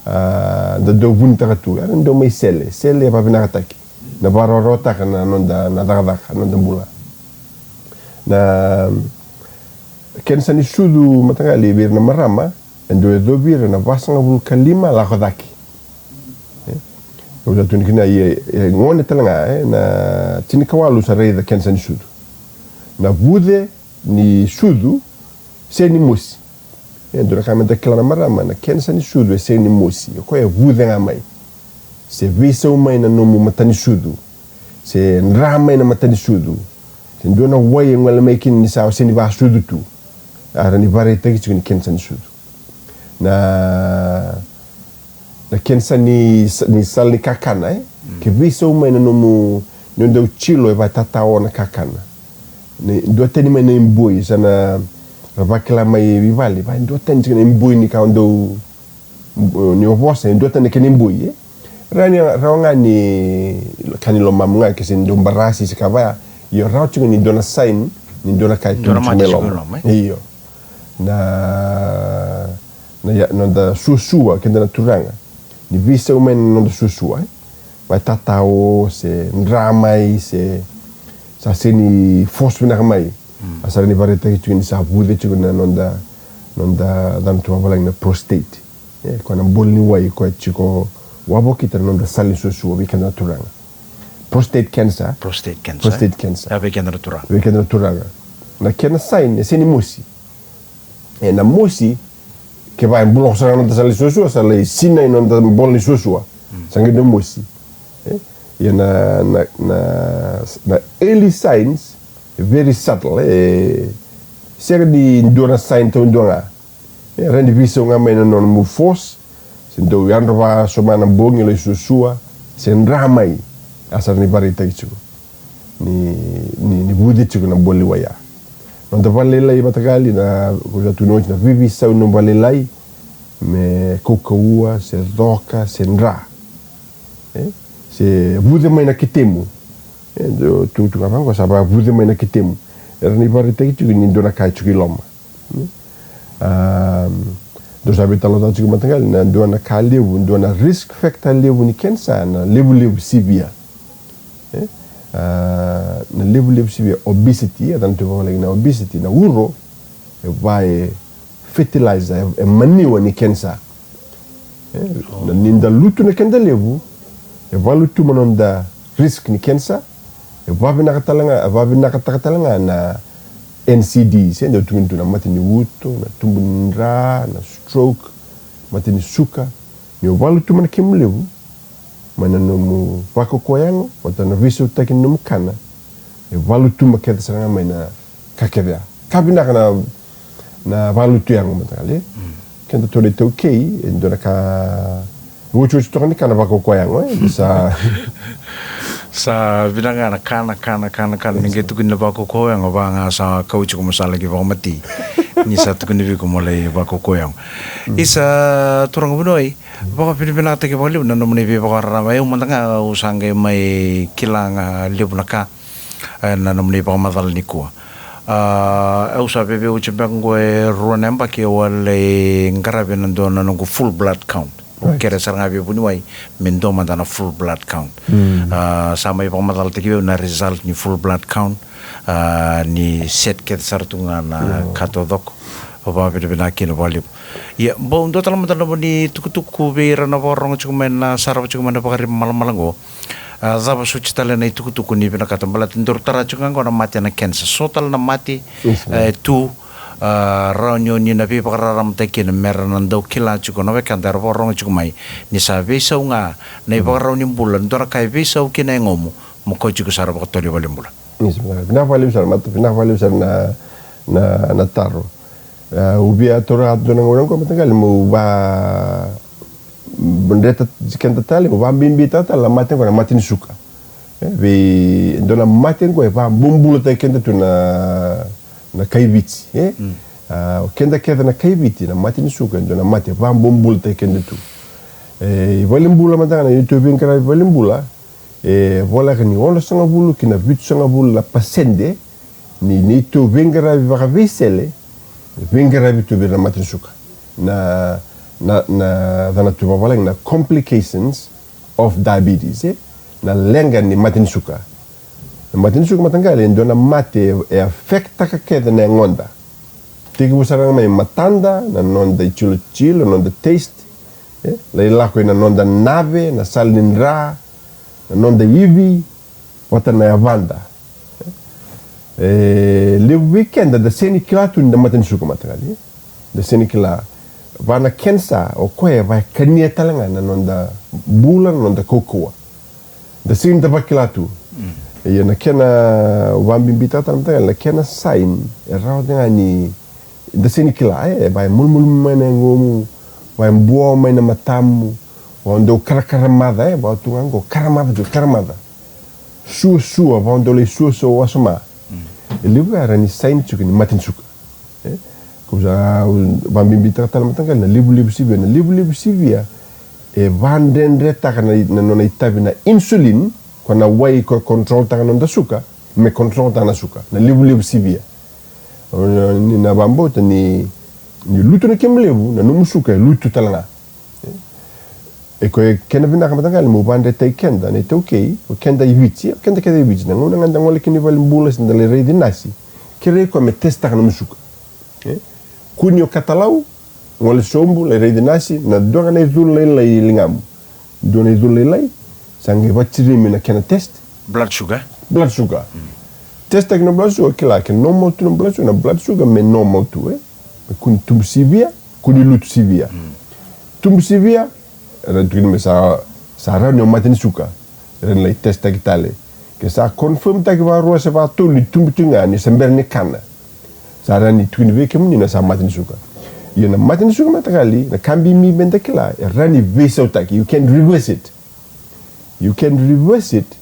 A, da dau vunitaka tu, e? Da dau mai sele, sele e vakavinakataki. Na vakarawarawataka na noda, na cakacaka, na noda bula. Na kenisa ni sucu, mataqali, vei ira na marama, e dau yacovi ira na vasagavulu ka lima lako cake. E? Au sa tukuna kina, e, e gone tale ga, e, na tinikawalu sa raica kenisa ni sucu. Na vuce ni sucu, sega ni mosi. E dua na ka meda kila na marama, na kenisa ni sucu e sega ni mosi. O koya e vuce ga mai. Se veisau mai na nomu matanisucu. Se dra mai na matanisucu. Se dua na wai e gole mai kina ni sa, o sega ni vakasucu tu. A, rawa ni vakaraitaki tiko ni kenisa ni sucu. Na, na kenisa ni sa, ni sala ni kakana, e? Ke veisau mai na nomu, ni o dau tilo e vakatatao na kakana. Ni duatani mai na iboi, sa na, ra vakila mai i vale, va duatani tiko na iboi ni ka o dau, ni o vosa, e duatani na kena iboi, e? Rawa ni, rawa ga ni ka ni lomamu ga, ke se ni dau barasi se ka vaya, io rawa tiko ni dua na sign ni dua na ka e tu mai loma. Io. Na, na ya, noda suasua, keda na turaga. Ni veisau mai na noda suasua, e? vakatatao se dra mai se sa sega ni force vinaka mai. A sa rawa ni vakaraitaki tiko ni sa vuce tiko na noda, noda cana tu vavalagi na prostate. E, koya na boli ni wai koya tiko wavokita na noda sala ni suasua vei keda na turaga. Prostate cancer. Prostate cancer. Prostate cancer. Ya vei keda na turaga. Vei keda na turaga. Na kena sign e sega ni mosi. E, na mosi, kevaka e buloko sara na noda sala ni suasua, sa lai sinai na noda bola ni suasua. Sa qai dau mosi. E, ia na, na, na, na early signs, very subtle, e, sega ni dua na sign taudua ga. E, rawa ni veisau ga mai na nomu force, se dau yadra vakaso mai na bogi lai suasua, se dra mai, a sa rawa ni vakaraitaki tiko ni, ni, ni vuce tiko na boli wai ya. Noda valelailai mataqali, na, ko sa tukuna oti na veiveisau ni nomu valelailai, me kaukauwa, se coka, se dra. E? Se vuce mai na ketemu. E, dou tukuna vaqo, sa vakavuce mai na ketemu. E rawa ni vakaraitaki tiko ni dua na ka e tiko i loma. Mm. Am, dou sa veitalanoataka tiko mataqali, na dua na ka levu, dua na risk factor levu ni cancer, na levulevu sivia. E? A, na levulevu sivia, obesity, e, cana tu vavalagi na obesity, na uro, e va e fertilizer, e, e manure ni cancer. E, na, ni da lutu na keda levu, e vakalutuma na noda risk ni cancer, e vavinaka tale ga, e vavinakataka tale ga na N C D, se dau tukuni tu na mate ni uto, na tubu ni dra, na stroke, mate ni suka, ni o vakalutuma na kemu levu, mai na nomu vakaukauwa yago, vata na veisautaki ni nomu kana, e vakalutuma kece sara ga mai na ka kece ya. Ka vinaka na, na vakalutu yago mataqali. Keda tu na iTaukei, e dua na ka, otioti toka ni kana vakaukauwa yago, e, ni sa. Sa vinaka ga na kana, kana, kana, kana, ni qai tukuni na vakaukauwa yago, vaka ga sa kau tiko mo sa laki vakamatei. Ni sa tukuni vei iko mo lai vakaukauwa yago. Isa, turaga vuniwai, vakavinavinakataki vakalevu na nomuni veivakararama. Au mada ga au sa qai mai kila ga levu na ka, e, na nomuni vakamacala nikua. A, au sa veivuke beka qo e rua na yabaki au a lai qaravi na dua na noqu full blood count. Au kere sara ga vei vuniwai me dua mada na full blood count. A, sa mai vakamacalataki vei au na result ni full blood count. A, ni set kece sara tu ga na ka taucoko. Au vakavinavinaka kina vakalevu. Ia, bau dua tale mada na nomuni tukutuku vei ira na vakarorogo tiko mai, na sarava tiko mai na Vakariba Malamala qo. A, cava soti tale na itukutuku ni vinakata, baleta daru tara tiko ga qo na mate na cancer. So tale na mate e tu, a, rawa ni o ni na veivakararamataki kina me ra na dau kila tiko na wekada era vakarorogo tiko mai ni sa veisau ga na ivakarau ni bula, dua na ka e veisau kina e yagomu, mo kau tiko sara vakatolu i valenibula. Vinaka vakalevu sara, mata, vinaka vakalevu sara na, na, na taro. A, au via taura dua na gauna qo mataqali meu va dreta keda tale, meu vabibitaka tale na mate qo na mate ni suka. E, vei dua na mate qo e vabobulataki keda tu na, na kai Viti, e? A, o keda kece na kai Viti, na mate ni suka e dua na mate e vabobulataki keda tu. E, i valenibula mada ga na neitou veiqaravi valenibula, e voleka ni onosagavulu ki na vitusagavulu na pasede ni neitou veiqaravi vakaveisele, veiqaravi tu vei ira na mate ni suka. Na, na, na cana tu vavalagi na complications of diabetes, e? Na leqa ni mate ni suka. Na mate ni suka mataqali e dua na mate e affectaka kece na yagoda. Tekivu sara ga mai matada, na noda itilotilo, na noda taste, e? Lai lako i na noda nave, na sala ni dra, na noda ivi, vata na yavada. E levu vei keda da sega ni kila tu ni da mate ni suka mataqali. Da sega ni kila. Va na kenisa, o koya e vakania tale ga na noda bula, na noda kaukauwa. Da sega ni da vakila tu. Ia na kena vabibitaka tale mataqali, na kena sign, e rawa ga ni da sega ni kila, e, va e malumalumu mai na yagomu, va e buawa mai na matamu, va o dau karakaramaca, e, va tu ga qo, karamaca tu, karamaca. Suasua, va o dau lai suasua wasoma. E levu ya e rawa ni sign tiko ni mate ni suka. E, ko sa, au vabibitaka tale mataqali, na levulevu sivia, na levulevu sivia, e vadredretaka na, na nona itavi na insulin, ko na wai ko controltaka na noda suka, me controltaka na suka, na levulevu sivia. O, ni na vakabauta ni, ni lutu na kemu levu, na nomu suka e lutu tale ga. E koya kena vinaka mataqali mo vadretaki keda na iTaukei, o keda i Viti, o keda kece i Viti, na gauna ga da gole kina i valenibula se da lai raici nasi, kerei koya me testaka na musuka. E? Kua ni o katalau, gole sobu, lai raici nasi, na dua ga na icula lailai i ligamu. Dua na icula lailai, sa qai vatirimi na kena test. Blood sugar. Blood sugar. Testaki na blood sugar, kila ke normal tu na blood sugar, na blood sugar me normal tu, e? Me kua ni tubu sivia, kua ni lutu sivia. Tubu sivia, era tukuni me sa, sa rawa ni o mate ni suka. Era na lai testaki tale. Ke sa confirmtaki varua se vatolu ni tubu tu ga ni se bera ni kana. Sa rawa ni tukuni vei kemuni na sa mate ni suka. Ia na mate ni suka mataqali, na ka bibi me da kila, e rawa ni veisautaki. You can reverse it. You can reverse it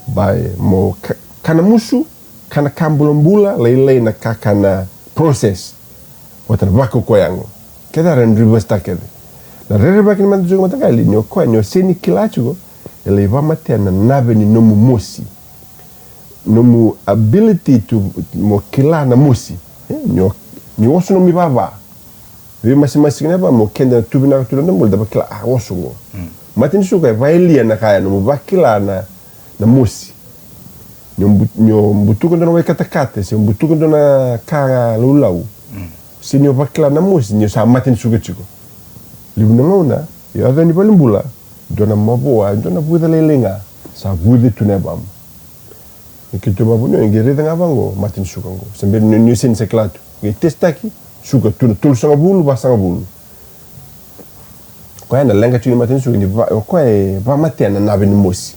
by mo ka-, kana musu, kana ka bulabula, lailai na kakana process. Vata na vakaukauwa yago. Kece era na reverse-taka kece. Na rerevaki ni mate ni suka mataqali, ni o koya, ni o sega ni kila tiko, e lai vakamatea na nave ni nomu mosi. Nomu ability to, mo kila na mosi. E, ni o, ni oso nomu ivava. Veimasimasi kina va mo keda tu vinaka tu na noda bula, da vakila, a, oso qo. Mate ni suka e vaelia na ka ya, nomu vakila na, na mosi. Ni o bu-, ni o butuka dua na wai katakata, se o butuka dua na ka laulau. Se ni o vakila na mosi, ni o sa mate ni suka tiko. Levu na gauna, e yaco yani valenibula, dua na mavoa, dua na vuce lailai ga, sa vuce tu na yavamu. Ni keitou vavuniwai, qai raica ga vaqo, mate ni suka qo. Se bera ni, ni o sega ni sa kila tu. Qai testaki, suka tu na tolusagavulu, vasagavulu. Koya na leqa tiko ni mate ni suka, ni va-, o koya e vakamatea na nave ni mosi.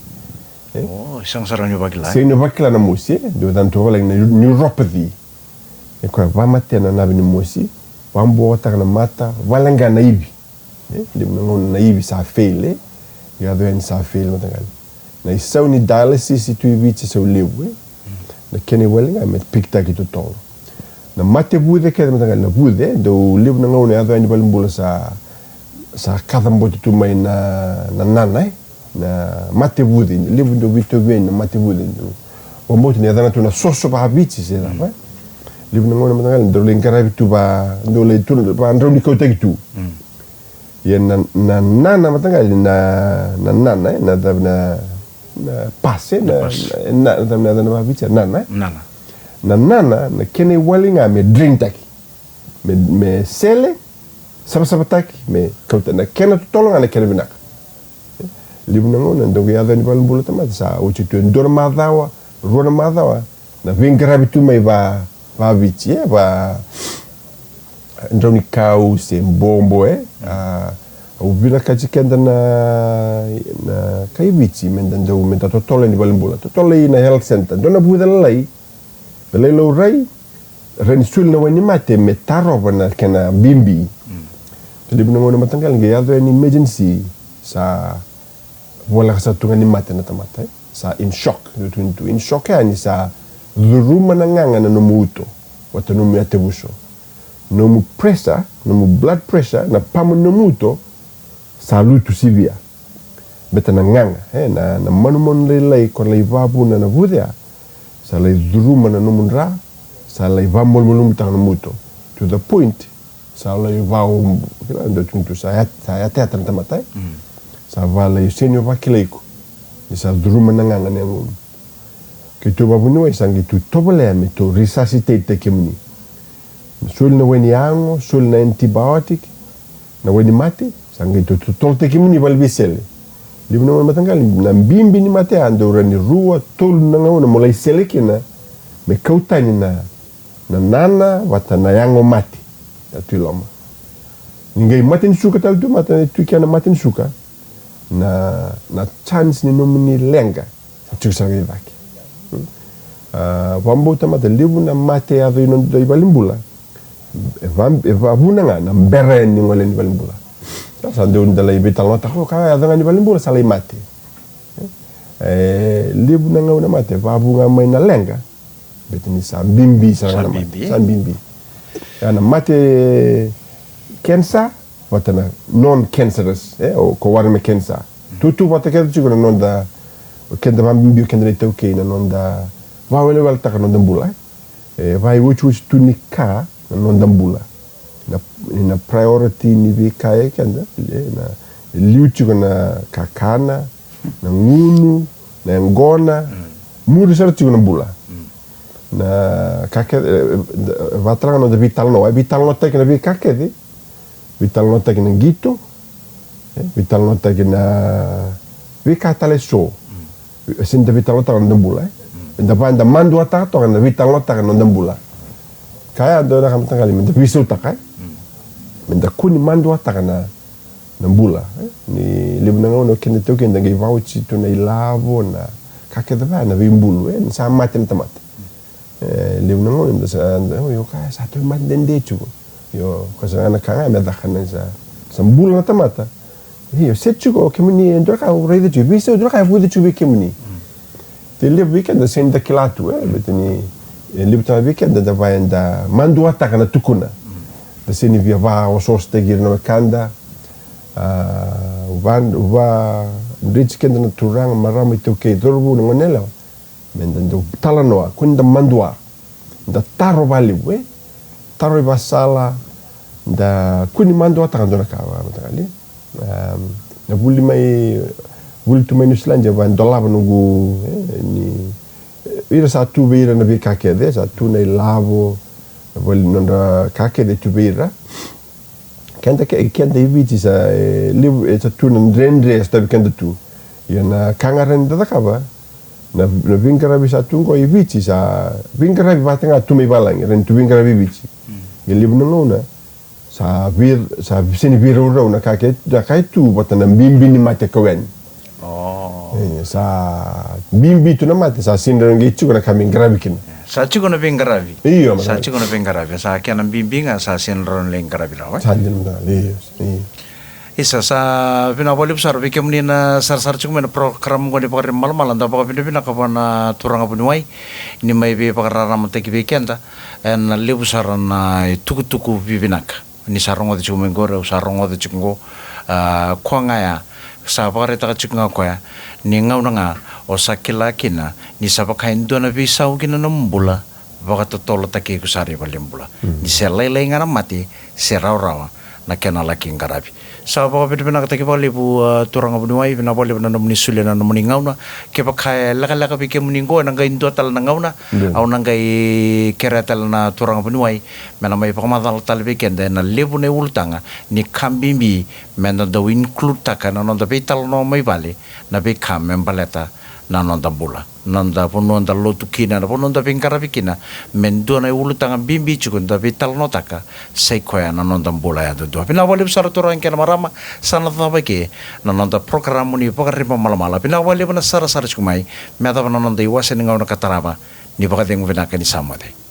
E? O, sega sara ni o vakila, e? Sega ni o vakila na mosi, e? Dua na tu vavalagi na neuropathy. E koya vakamatea na nave ni mosi, vakabuakataka na mata, valeqa na ivi. E, levu na gauna na ivi sa fail, e. Yaco yani sa fail mataqali. Na isau ni dialysis tu i Viti e sau levu, e. Na kena iwali ga me pikitaki totolo. Na mate vuce kece mataqali, na vuce, e, dau levu na gauna yaco yani valenibula sa, sa kacabote tu mai na, na nana, e. Na mate vuce, levu dau veitauvi yani na mate vuce, dau. Vakabauta ni yacana tu na soso vakaViti se cava, e. Levu na gauna mataqali, dau lai qaravi tu va, dau lai tu, va drau ni kautaki tu. Ia na, na nana mataqali, na, na nana, e, na cava na, na pus, e, na, na, na cava na, na vakaViti, nana, e? Nana. Na nana, na kena iwali ga me drain-taki. Me, me sele, savasavataki, me kauta na kena totolo ga na kena vinaka. Levu na gauna, dau yaco yani valenibula tamata, sa oti tu e dua na macawa, rua na macawa, na veiqaravi tu mai va, vakaViti, e, va, drau ni kau se bobo, e. A, au vinakati keda na, na kai Viti, me da dau, me da totolo yani valenibula. Totolo i na health center. Dua na vuce lalai, lalai laurai, rawa ni soli na wai ni mate me tarova na kena bibi. Levu na gauna mataqali, qai yaco yani emergency, sa voleka sa tu ga ni mate na tamata, e. Sa in shock, dau tukuni tu. In shock yani sa curuma na gaga na nomu uto, vata nomu yatevuso. Nomu pressure, nomu blood pressure, na pampa ni nomu uto, sa lutu sivia. Beta na gaga, e, na, na manumanu lailai ko lai vavuna na vuce ya, sa lai curuma na nomu dra, sa lai vamalumalumutaka nomu uto. To the point, sa lai vau, kila, dau tukuni tu sa yat-, sa yatayata na tamata, e. Sa va lai sega ni o vakila iko. Ni sa curuma na gaga na yagomu. Keitou vavuniwai sa qai tu tovolea me tou resuscitate-taki kemuni. Soli na wai ni yago, soli na antibiotic, na wai ni mate, sa qai tou totolotaki kemuni vale veisele. Levu na gauna mataqali, na bibi ni mate ya dau rawa ni rua, tolu na gauna mo lai sele kina, me kau tani na na nana vata na yago mate. Ya tu i loma. Ni qai mate ni suka tale tu, mate ni tu kina na mate ni suka. Na, na chance ni nomuni leqa sa tiko sara ga i cake. Hmm. A, vakabauta mada levu na mate yaco i noda i valenibula. E va, e vavuna ga na bera ni gole ni valenibula. Sa dau da lai veitalanoataka, o ka yaco ga ni valenibula sa lai mate. E, levu na gauna mate, vavu ga mai na leqa. Beta ni sa bibi sara ga na mate. Sa bibi. Ya na mate cancer, vata na non-cancerous, e, o ko wara me cancer. Tutu vata kece tiko na noda, o keda vabibi, o keda na iTaukei, na noda vaweleweletaka na noda bula, e. E, vaiwatiwati tu ni ka na noda bula. Na, na priority ni veika e keda, e, na, Liu tiko na kakana, na gunu, na yaqona, muri sara tiko na bula. Na ka kece, e, e, vakatale ga na noda veitalanoa, e veitalanoataki na veika kece, veitalanoataki na qito, e, veitalanoataki na veika tale eso. E sega ni da veitalanoataka na noda bula, e. Eda va eda maduataka toka na veitalanoataka na noda bula. Ka ya dua na ka mataqali me da veisautaka, e. Me da kua ni maduataka na, na bula, e. Ni levu na gauna o keda taukei da qai vaoti tu na ilavo, na ka kece va ya na veibulu, e, ni sa mate na tamata. E, levu na gauna da sa, da, io, ka ya sa tauvimate dede tiko. Io, ko sa na ka ga me caka na sa, sa bula na tamata. Io, se tiko kemuni e dua na ka au raica tiko, veisau dua na ka e vuce tiko vei kemuni. Te levu vei keda sega ni da kila tu, e, baleta ni, e, levu tale vei keda da va eda maduataka na tukuna. Da sega ni via vaososotaki ira na wekada. A, va, va, dreti keda na turaga, marama, iTaukei, cauravou, na goneyalewa. Me da dau talanoa, kua ni da madua. Da taro vakalevu, e? Taro ivakasala, da kua ni maduataka dua na ka, vakamataqali. Am, na vuli mai, vuli tu mai Niusiladi, e va dolava noqu, e, ni, e, ira sa tu vei ira na veika kece, sa tu na ilavo, na vali nodra ka kece tu vei ira. Keda ke, keda i Viti sa, e, levu, e, sa tu na dredre, sa tavi keda tu. Ia na ka ga rawa ni da cakava, na, na veiqaravi sa tu qo i Viti, sa veiqaravi vata ga tu mai valagi, rawa ni tu veiqaravi i Viti. Ia levu na gauna, sa vir, sa sega ni veiraurau na ka ke, na ka e tu vata na bibi ni mate kau yani. O. E, sa bibi tu na mate, sa sega ni rawa ni qai tiko na ka me qaravi kina. Sa tiko na veiqaravi. Io, sa tiko na veiqaravi. Sa kena bibi ga, sa sega ni rawa ni lai qaravi rawa, e? Sa dina mada, io, io. Isa, sa vinaka vakalevu sara vei kemuni na sarasara tiko mai na program qo ni Vakaribamalamala, da vakavinavinaka vua na turaga vuniwai ni mai veivakararamataki vei keda, ena levu sara na itukutuku vivinaka. Ni sa rogoca tiko mai qori, au sa rogoca tiko qo, a, koya ga ya, sa vakaraitaka tiko ga o koya, ni gauna ga, o sa kila kina, ni sa vaka e dua na veisau kina nomu bula, vakatotolotaki iko sara i valenibula. Mm. Ni se lailai ga na mate, se rawarawa, na kena laki qaravi. Sa vakavinavinakataki vakalevu, a, turaga vuniwai, vinaka vakalevu na nomuni solia na nomuni gauna, kevaka e lekaleka vei kemuni qo, ena qai dua tale na gauna, au na qai kerea tale na turaga vuniwai, me na mai vakamacala tale vei keda ena levu na iulutaga ni ka bibi me da dau include-taka ena noda veitalanoa mai vale, na veika me baleta na noda bula, na noda vanua da lotu kina, na vanua da veiqaravi kina, me dua na iulutaga bibi tiko da veitalanoataka, sai koya na noda bula yadudua. Vinaka vakalevu sara turaga kei na marama, sa na cava eke na noda program ni Vakaribamalamala. Vinaka vakalevu na sarasara tiko mai, me yacova na noda iwase ni gauna ka tarava, ni vakacegu vinaka ni sa moce.